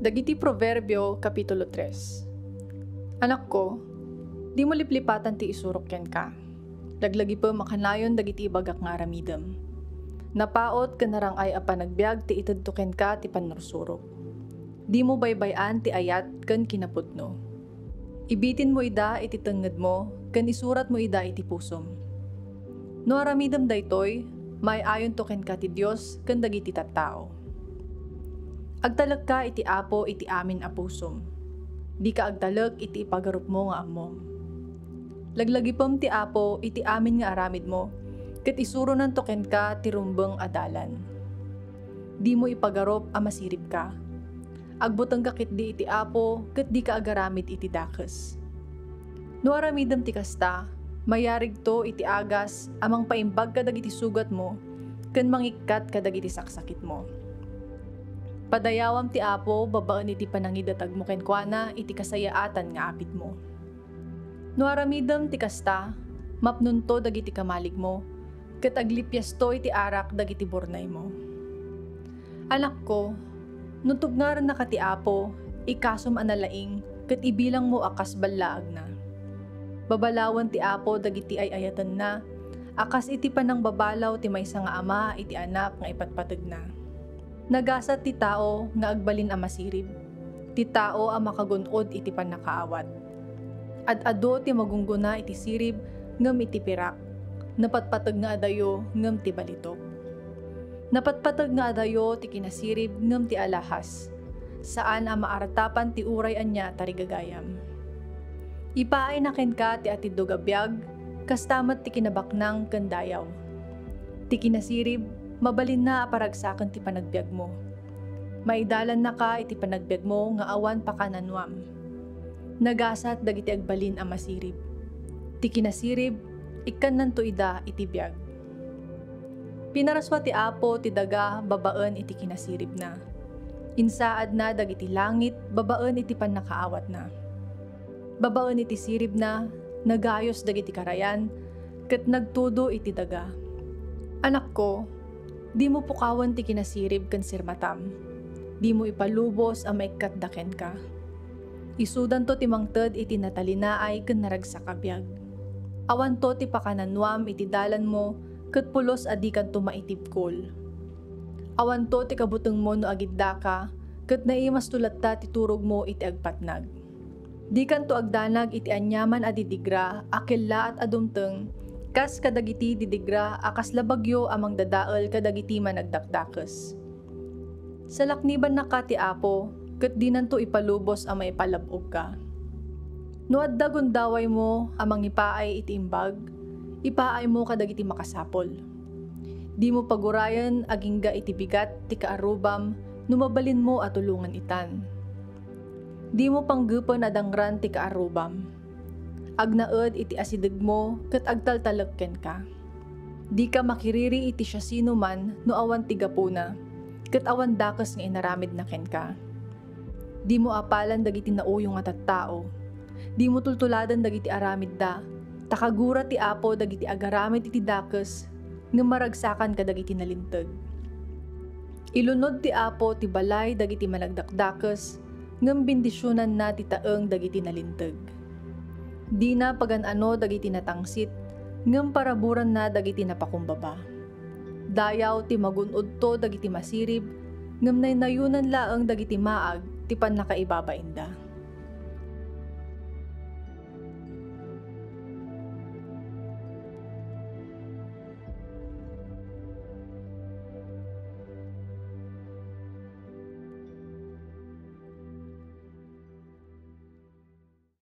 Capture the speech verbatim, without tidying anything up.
Dagiti Proverbio, Kapitulo tres. Anakko, dimo liplipatan ti isurok kenka. Laglagipem a kanayon dagiti ibagak nga aramidem. Napaut ken narang-ay a panagbiag ti itedto kenka ti pannursurok. Dimo baybay-an ti ayat ken kinapudno. Ibitinmo ida iti tengngedmo ken isuratmo ida iti pusom. No aramidem daytoy, maay-ayonto kenka ti Dios ken dagiti tattao. Agtalekka iti Apo iti amin a pusom. Dika agtalek iti ipagarupmo nga ammom. Laglagipem ti Apo iti amin nga aramidmo, ket isuronanto kenka ti rumbeng a dalan. Dimo ipagarup a masiribka. Agbutengka ketdi iti Apo ket dika agaramid iti dakes. No aramidem ti kasta, mayarigto iti agas a mangpaimbag kadagiti sugatmo ken mangikkat kadagiti saksakitmo. Padayawam ti Apo babaen iti panangidatagmo kenkuana iti kasayaatan nga apitmo. No aramidem ti kasta, mapnonto dagiti kamaligmo, ket aglipiasto iti arak dagiti burnaymo. Anakko, no tugngarennaka ti Apo, ikasom a nalaing ket ibilangmo a kas ballaagna. Babalawen ti Apo dagiti ay-ayatenna, a kas iti panangbabalaw ti maysa nga ama iti anak nga ipatpategna. Nagasat ti tao nga agbalin a masirib, ti tao a makagun-od iti pannakaawat. Ad-adu ti magunggona iti sirib ngem iti pirak, napatpateg nga adayo ngem ti balitok. Napatpateg nga adayo ti kinasirib ngem ti alahas, saan a maartapan ti uray ania tarigagayam. Ipaayna kenka ti atiddog a biag, kasta met ti kinabaknang ken dayaw. Ti kinasirib, mabalinna a paragsaken ti panagbiagmo. Maidalannaka iti panagbiagmo nga awan pakanannuam. Nagasat dagiti agbalin a masirib. Ti kinasirib, ikkannanto ida iti biag. Pinarasua ti Apo ti daga babaen iti kinasiribna. Insaadna dagiti langit babaen iti pannakaawatna. Babaen iti siribna, nagayos dagiti karayan, ket nagtudo iti daga. Anakko, dimo pukawen ti kinasirib ken sirmatam. Dimo ipalubos a maikkatda kenka. Isudanto ti mangted iti natalinaay ken naragsak a biag. Awanto ti pakanannuam iti dalanmo, ket pulos a dikanto maitibkol. Awanto ti kabutengmo no agiddaka, ket naimasto latta ti turogmo iti agpatnag. Dikanto agdanag iti aniaman a didigra a kellaat a dumteng, kas kadagiti didigra a kasla bagyo a mangdadael kadagiti managdakdakes. Salaknibannaka ti Apo, ket dinanto ipalubos a maipalab-ogka. No adda gundawaymo a mangipaay iti imbag, ipaaymo kadagiti makasapul. Dimo pagurayen agingga iti bigat ti kaarrubam no mabalinmo a tulongen itan. Dimo panggepen a dangran ti kaarrubam. Agnaed iti asidegmo ket agtaltalek kenka. Dika makiriri iti siasinoman no awan ti gapuna, ket awan dakes nga inaramidna kenka. Dimo apalan dagiti nauyong a tattao. Dimo tultuladen dagiti aramidda, ta kagura ti Apo dagiti agaramid iti dakes, ngem maragsakan kadagiti nalinteg. Ilunod ti Apo ti balay dagiti managdakdakes, ngem bendisionanna ti taeng dagiti nalinteg. Dina pagan-ano dagiti natangsit, ngem paraburanna dagiti napakumbaba. Dayaw ti magun-odto dagiti masirib, ngem naynayonan laeng dagiti maag ti pannakaibabainda.